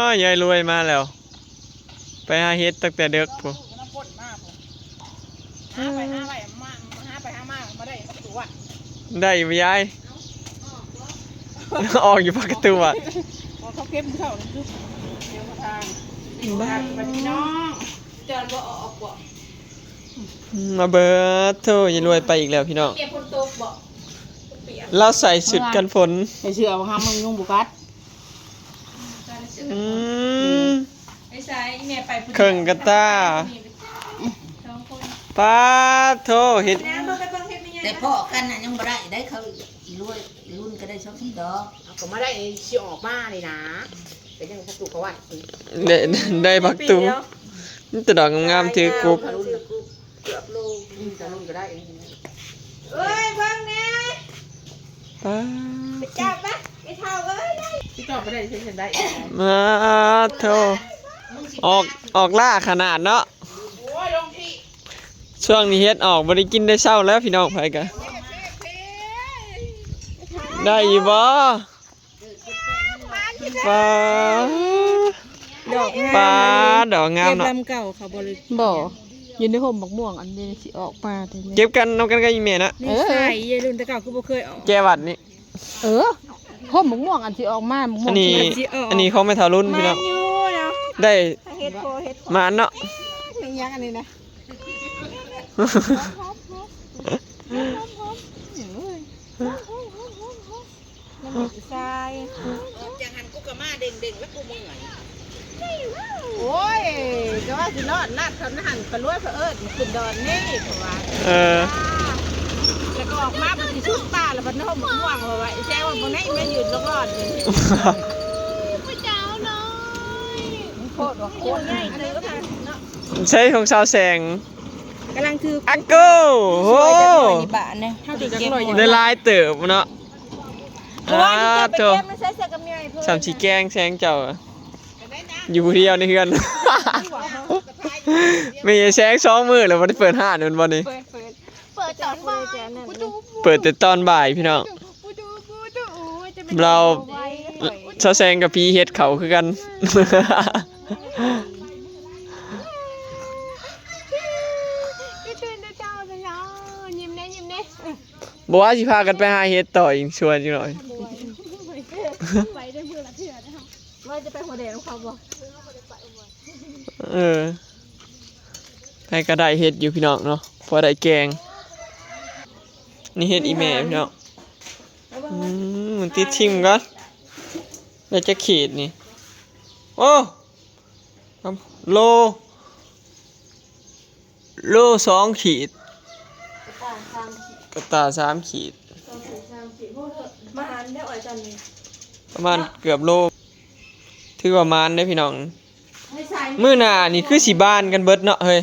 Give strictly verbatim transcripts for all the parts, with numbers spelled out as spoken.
อ้าวยายรวยมาแล้ว ไปหาเห็ดตั้งแต่เดิกพุ้น น้ำพ่นมาพุ้น หาไปหาไปมา หาไปหามา มาได้ประตูวัด ได้อยู่ยาย ออกอยู่ปากประตูวัด ออกเขาเก็บเสาเลยคือเดี๋ยวมาทาง บ้า ไปพี่น้อง จอนบ่ออกบ่ มาเบิดโทยายรวยไปอีกแล้วพี่น้อง เปียกฝนตกบ่ เปียก เราใส่ชุดกันฝน ใส่เสื้อมาห้ามมันยุงบุกัด อืม ไปใส่แม่ไปผู้เดียว เคิ่งกะตา สองคน ปาดโทเห็ด น้ำเบิ่งไปเบิ่งเห็ดไม่ใหญ่ แต่พ่อกันน่ะยังบ่ได้ ได้เขาอีรวยอีรุ่นก็ได้สองสามดอก เอาก็มาได้สิออกมานี่นะ เป็นยังประตูเขาวัด ได้ ได้บักตู มีแต่ดอกงามๆถือกุบ ทะลุนน่ะ เกือบโล อืม ทะลุนก็ได้เอง เอ้ย เบิ่งแน่ ป๊า ไปจับปะ ไปเท่าเอ้ย ได้ ที่ตอบไม่ได้เช่นกันได้ มาโท ออก ออกล่าขนาดเนาะ โอ้ย ลงที่ ช่วงนี้เห็ดออก บ่ได้กินได้เช้าแล้วพี่น้อง ไผกะ ได้อยู่บ่ ปาด ดอกงาม ปาด ดอกงามเนาะ เก็บลำเก่าเขาบ่เลย บ่ อยู่ในห่มบักม่วงอันนี้สิออกมาแต่เนี่ย เก็บกันนำกันกับอีแม่นะ นี่ เออ ใส่ยายรุ่นแต่เก่าคือบ่เคยออก แกวัดนี่ เออ ห่มบักม่วงอันสิออกมา บักม่วง อันนี้ สิออก อันนี้ของแม่เฒ่ารุ่นพี่น้อง มาอยู่เนาะ ได้ เห็ดโพเห็ดโพ หมานเนาะ เป็นยังอันนี้นะ มันเป็นทราย ออกจากหันกูก็มาเด้งๆแล้วกูเมื่อย โอ้ย ก็ว่าสิรอดลาดเขาหันไปรวยเผอิญขึ้นดอนนี่เพราะว่า เออ แล้วก็ออกมาปฏิชุดป่าแล้วมันห่มม่วงเอาไว้แซวว่าบ่ได้มายืนรอดๆอยู่ ผู้เจ้าน้อย โคตรว่าโคตรใหญ่เลยเนาะ ใช้ของสาวแสง กำลังถือ อักโก้ โอ้ ช่วยจักหน่อยนี่บาทเนี่ย เท่าเดียวจักหน่อย ได้หลายเติบเนาะ เพราะว่านี่จะไป อ่าโถ่ แกงมันใส่เสื้อกับเมียให้เพื่อน สามสี่แกงแสงเจ้าอะ อยู่ผู้เดียวในเฮือน ไม่ใช่แสงสองมื้อแล้วบ่ได้เปิดห้านมันบ่นี่ เปิด เปิด เปิดตอนบ่าย เปิดแต่ตอนบ่ายพี่น้อง เรา เช้าแสงกับพี่เฮ็ดเขาคือกัน ก็เชิญเจ้าเลยเนาะ ยิ้มแน่ ยิ้มแน่ บอกว่าสิพากันไปหาเห็ดต่ออีกชวนจักหน่อย ไปได้มื้อละเทื่อเด้อ ว่าจะไปหัวแดงของเขาบ่ เออ ไผก็ได้เห็ดอยู่พี่น้องเนาะ พอได้แกง นี่เห็ดอีแม่พี่น้อง อืม มันติดชิมก่อน แล้วจะขีดนี่ โอ้ โล โลสองขีด กระต่ายสามขีด กระต่ายสามขีด สองขีดสามขีด โอ้เถอะ มาหารได้อ่อยจันนี่ ประมาณเกือบโล ถือว่าหมานเด้อพี่น้อง มื้อหน้านี่คือสิบานกันเบิดเนาะเฮ้ย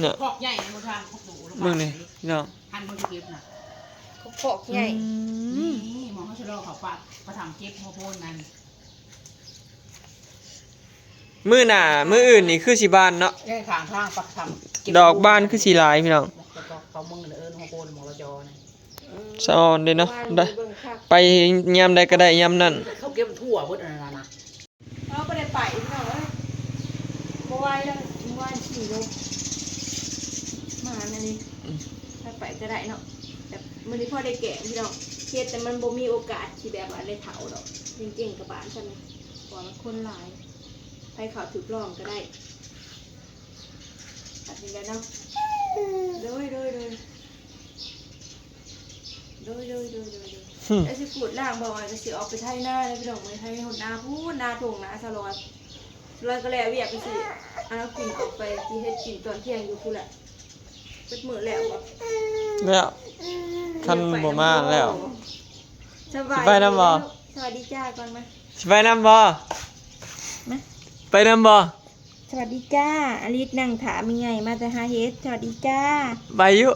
เนาะ คอกใหญ่นะบ่ทางคอกหนู มึงนี่พี่น้อง หันบ่สิเก็บน่ะ คอกใหญ่ อืม นี่หมองเขาชะลอเขาปะ ประถามเก็บหัวโพนนั่น มื้อหน้า มื้ออื่นนี่คือสิบานเนาะ เอ้ย ข้างทางปะทำเก็บ ดอกบานคือสิหลายพี่น้อง แล้วก็เขามึงเอิ้นหัวโพนหมองละจอนะ สะออนเด้เนาะ ได้ ไปยามใดก็ได้ยามนั้น เขาเก็บทั่วเบิดอันนั้นนะ เราบ่ได้ไปพี่น้องเอ้ย บ่ไหวแล้ว บ่ไหวสิลง มาอันนี้ อืม ถ้าไปก็ได้เนาะ แต่มื้อนี้พอได้แกงพี่น้อง เฮ็ดแต่มันบ่มีโอกาสที่แบบว่าได้เผาดอก เก่งๆ กับบ้านซั่นนี่ เพราะว่ามันคนหลาย ไปเขาถือกลองก็ได้ อันนี้แหละเนาะ โดย โดย โดย โดย โดย โดย โดย โดย หึ แล้วสิขูดล้างบ่ว่าก็สิออกไปไถนาแล้วพี่น้อง ไปไถหดนาพู้น นาทุ่งนาสะลอย สะลอยก็แล้วเวียกไปสิ เอากินออกไปสิเฮ็ดกินตอนเที่ยงอยู่พู้นแหละ เบิดมื้อแล้วบ่ แล้ว คันบ่มาแล้ว สบาย สิไปนำบ่ ดีลูก สวัสดีจ้าก่อนมา สิไปนำบ่ มา ไปนำบ่ สวัสดีจ้า อลิสนั่งถามยังไง มาแต่หาเฮ็ด สวัสดีจ้า ไปอยู่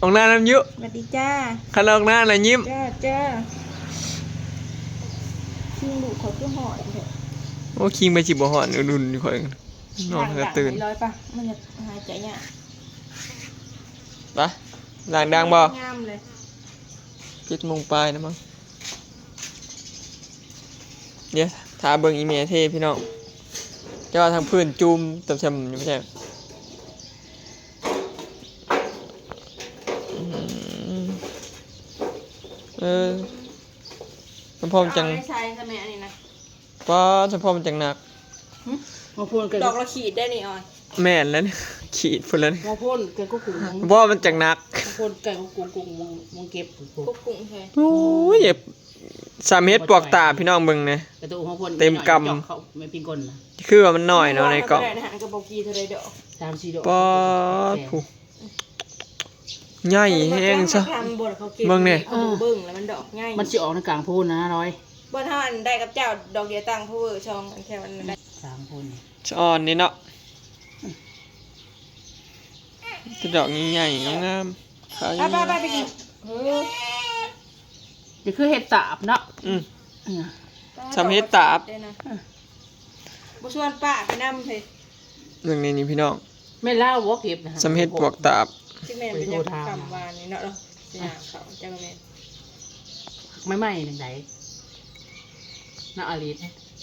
ออกหน้านำอยู่ สวัสดีจ้า คันออกหน้าน่ะยิ้ม จ้า จ้า คิงลูกเขาคือหอนแท้ โอ้ คิงไปสิบ่หอน อุ่นๆอยู่ข่อย นอนก็ตื่น ล้างดังให้ร้อยปะ มันจะหายใจยาก ไป ล้างดังบ่ งามเลย เจ็ดโมงปลายนะมั้ง เดี๋ยว ถ ถ้าเบิ่งอีเมเทพี่น้อง แต่ว่าทางพื้นจุ่มเต็มๆอยู่แท้ อืม เออ สมพรจัง เอาไว้ใส่ทำไมอันนี้นะ ป้า สมพรมันจังหนัก หึ มาพูนกัน ดอกละขีดได้นี่ออย แม่นแล้วนี่ ขีดพุ้นแล้วนี่ มาพูนกันก็กลุ่มของ บ่ มันจังหนัก มาพูนกันก็กลุ่มกลุ่มมองมองเก็บ พวกกุ้งแท้ โอ้ย อย่า สามเฮ็ดปวกตาพี่น้องเบิ่งนะ กระตูของพูน เต็มกำ จอกเขาไม่ปิ้งก้นนะ คือว่ามันน้อยเนาะในกล่อง บ่ว่ามันก็ได้นะฮะ กระบอกกีเท่าใดดอก สามสี่ดอก ป้าด ผู้ ใหญ่แฮงซะ ทำบ่เขาเก็บ เบิ่งนี่ เขาบ่เบิ่งแล้วมันดอกใหญ่ มันสิออกในกลางพูนนะร้อย บ่เท่าอันได้กับเจ้าดอกเดียวตั้ง power ช่องอันแค่วันนั้นได้ สามคน สะออนนี่เนาะ จะดอกใหญ่ๆงามๆ ขาย ไปไปไปไปกิน เฮ้ย นี่คือเห็ดตาบเนาะ อืม อืม สำเห็ดตาบ เด้อนะ บ่ชวนป้าไปนำเพิ่น เรื่องนี้นี่พี่น้อง แม่นลาวบ่เก็บนะ สำเห็ดปวกตาบ ที่แม่นเป็นยัง ไปโทรถาม คำวานนี่เนาะ เนาะ สิหาเขาจังแม่น ไม่ไหม้หนึ่งใด เนาะ อลิส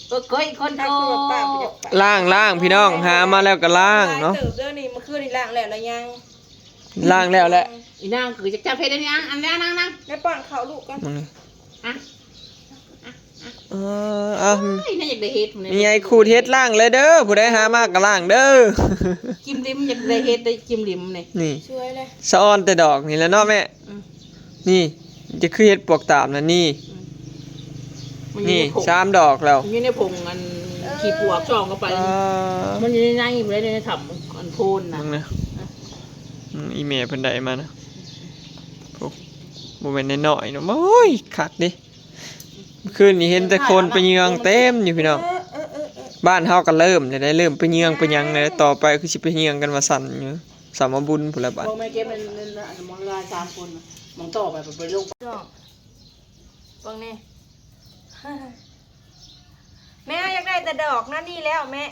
เออ เก้ย คนโก ถ้าคือว่าป้าไปอยากไป ล้างล้างพี่น้อง หามาแล้วก็ล้างเนาะ หลายเติบเด้อนี่ เมื่อคืนนี่ล้างแล้วแล้วยัง ล้างแล้วแหละ อีนางคือจะจับเฮ็ดอันนี้ อันนี้ นั่งนั่ง แล้วป้อนข้าวลูกก่อน มึงนี่ อ่ะ เออ อ่ะ เฮ้ย น่าอยากได้เฮ็ด มีไอ้ขูดเฮ็ดล้างเลยเด้อ ผู้ใดหามาก็ล้างเด้อ กิมลิมอยากได้เฮ็ดได้กิมลิมนี่ นี่ ช่วยเลย สะออนแต่ดอกนี่แหละเนาะแม่ อืม นี่ จะคือเฮ็ดปวกตาบนะนี่ อืม มันอยู่ นี่ ในผง สามดอกแล้ว มันอยู่ในผงอัน เออ ขี้ปวกช่องเข้าไป อ่า มันอยู่ในในอยู่ในในถ้ำอันโพนนะ มึงนะ อืม อีเมลเพิ่นได้มานะ โอ้ บ่แม่นน้อยๆเนาะ โอ้ย คักเด้ เมื่อคืนนี้เห็นแต่คนไปเยืองเต็มอยู่พี่น้อง เออ เออ เออ เออ บ้านเฮาก็เริ่มแล้วได้ เริ่มไปเยืองไปหยังแล้ว ต่อไปคือสิไปเยืองกันว่าซั่นอยู่ สามาบุญพุ้นละบาด พวกแม่เก็บมันนั่นน่ะ อันมองลายสามคนน่ะ มองต่อไป ไปลง ดอก เบิ่งนี่ แม่อยากได้แต่ดอกนั่นนี่แล้วแม่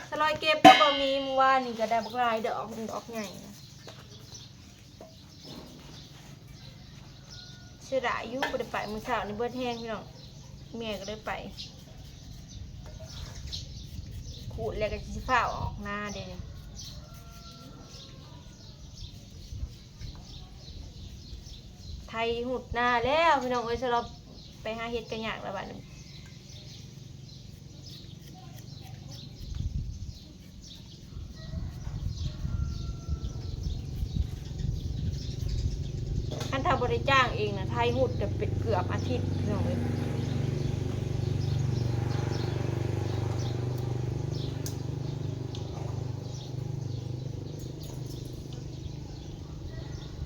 สลอยเก็บก็บ่มี เมื่อวานนี่ก็ได้บักหลายดอก ดอกใหญ่นะ เสียดายอยู่ บ่ได้ไปมื้อเช้านี่เบิดแฮงพี่น้อง แม่ก็เลยไป ขูดแล้วก็สิฟ้าวออกนาเด้ ไถหุดนาแล้วพี่น้องเอ้ย สำหรับไปหาเฮ็ดก็ยากแล้วบัดนี้ คันถ้าบ่ได้จ้างเองนะ ไถหุดก็เป็นเกือบอาทิตย์พี่น้องเอ้ย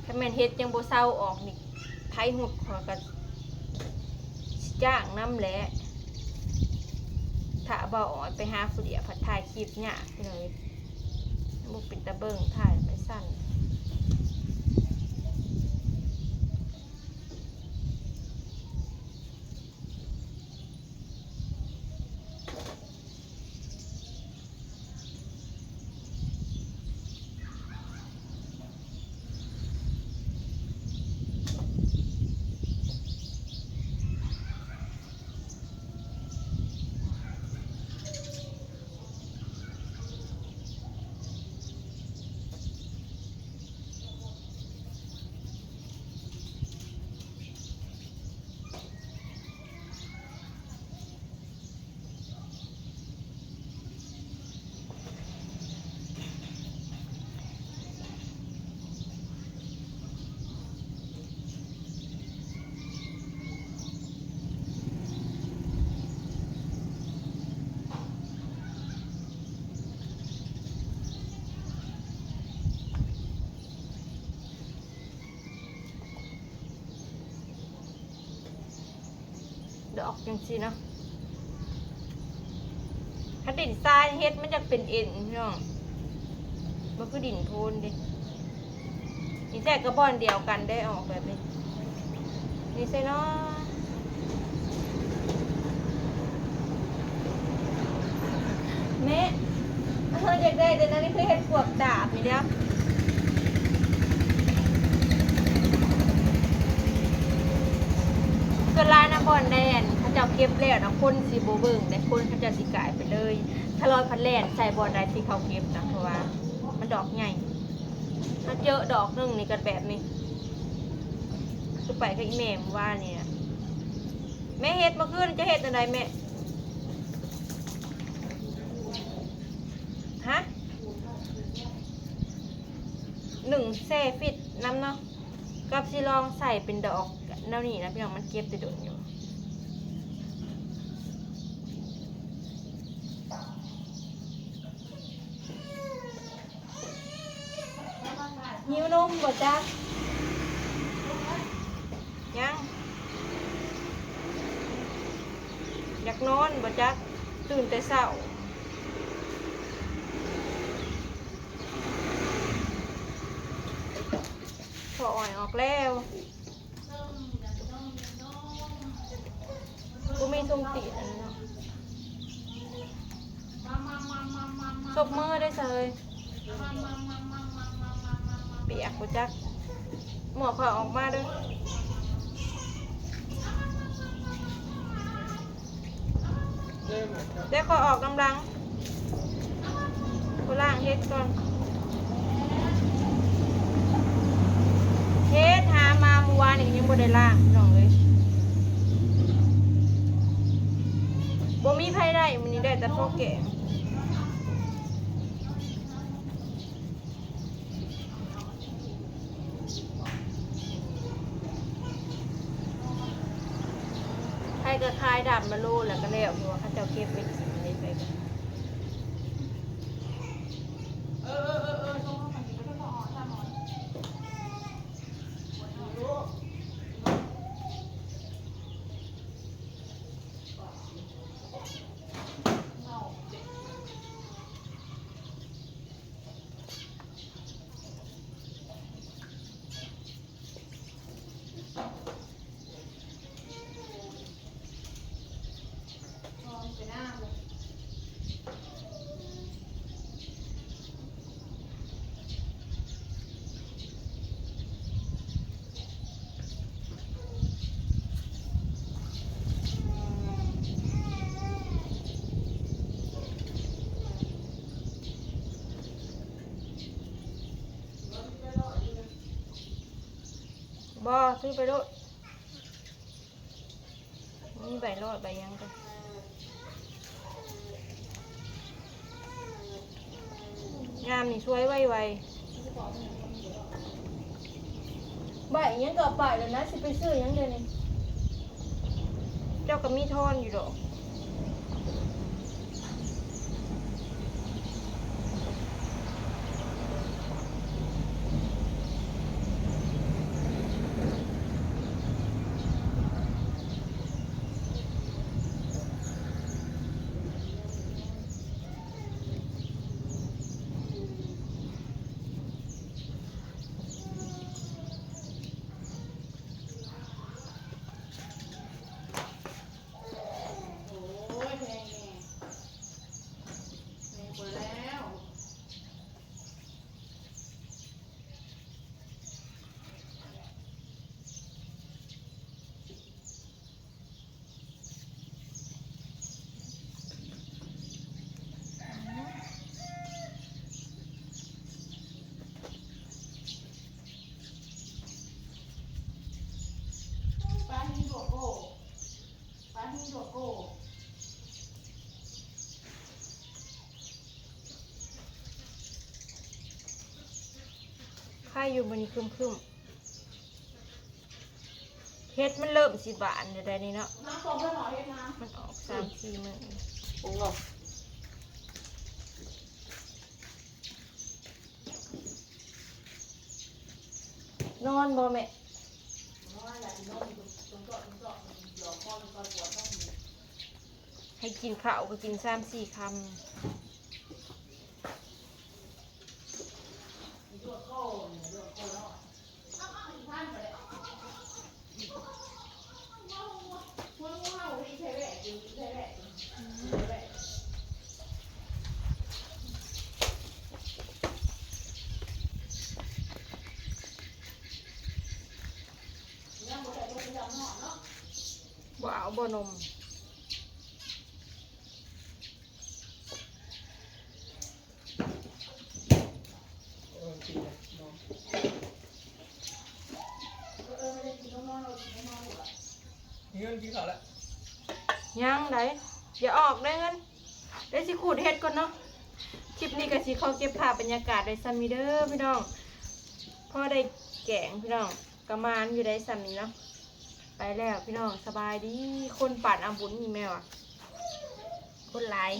คันแม่นเฮ็ดยังบ่เซาออกนี่ ไถหุดข้อยก็สิจ้างนำแหละ ถ้าบ่ออยไปหาผู้เดียว ผัดถ่ายคลิปยากพี่น้องเอ้ย บ่เป็นตาเบิ่ง ถ่ายไปสั่น ดอกจังซี่เนาะ ถ้าดินทรายเฮ็ดมันจะเป็นเอ็นพี่น้อง บ่คือดินโพนเด้ นี่แท้ก็บ่อนเดียวกันได้ออกแบบนี้ นี่ใช่เนาะ แม่ เฮาอยากได้แต่นั่นนี่คือเฮ็ดปวกดาบนี่เด้อ ส่วนหลาย บ่อนแดนเขาเจ้าเก็บแล้วนะ คนสิบ่เบิ่งแต่คนเขาเจ้าสิกายไปเลย ถ้าลอยพันแล่นใส่บ่อนใดที่เขาเก็บนะ เพราะว่ามันดอกใหญ่ ถ้าเจอดอกหนึ่งนี่กันแบบนี้ คือไปกับอีแม่เมื่อวานนี่นะ แม่เฮ็ดเมื่อคืนจะเฮ็ดอะไรแม่ ฮะ หนึ่งแช่ฟิตน้ำเนาะ กับสิลองใส่เป็นดอกแนวนี้นะพี่น้อง มันเก็บแต่โดนอยู่ หิวนมบ่จัก ยัง อยากนอนบ่จัก ตื่นแต่เช้า พออ่อยออกแล้ว กูมีทรงตีนอันนี้เนาะ ซบมือได้เซย เปียกกูจัก หมวกข่อยออกมาเด้อ เดี๋ยวข่อยออกกำลัง กูล้างเฮ็ดก่อน เฮ็ดหามาเมื่อวานนี่ยังบ่ได้ล้างพี่น้องเอ้ย บ่มีไผได้มื้อนี้ได้แต่พอแกง ไผก็ขายดำมาโลแล้วก็แล้ว เพราะว่าเขาเจ้าเก็บไปกินเลยไปกัน บ่ ซื้อไปโลด มีใบรอดใบหยังกัน งามนี่สวยไวๆ ใบหยังก็เอาไปแล้วนะ สิไปซื้อหยังเดี๋ยวนี้ เจ้าก็มีทอนอยู่ดอก โอ้ย แพงแน่ แพงกว่าแล้ว ปลาหินโดดโก้ ปลาหินโดดโก้ ใครอยู่มื้อนี้ครึ้มๆ เห็ดมันเริ่มสิบานแล้วได้นี่เนาะ น้ำปองเพื่อนหมอเห็ดนะ มันออกสามสี่มื้อ ปรุงหรอ นอนบ่แม่ ให้กินข้าวก็กินสามสี่คำ บ่เอา นม เงินกินข้าวแล้ว ยังได๋ อย่าออกได้เงิน ได้สิขูดเห็ดก่อนเนาะ คลิปนี้ก็สิขอเก็บภาพบรรยากาศได้ส่ำนี้เด้อพี่น้อง พอได้แกงพี่น้อง กะหมานอยู่ได้ส่ำนี้เนาะ ไปแล้วพี่น้อง สบายดี คนปานเอาบุญนี่แม่วะ คนหลาย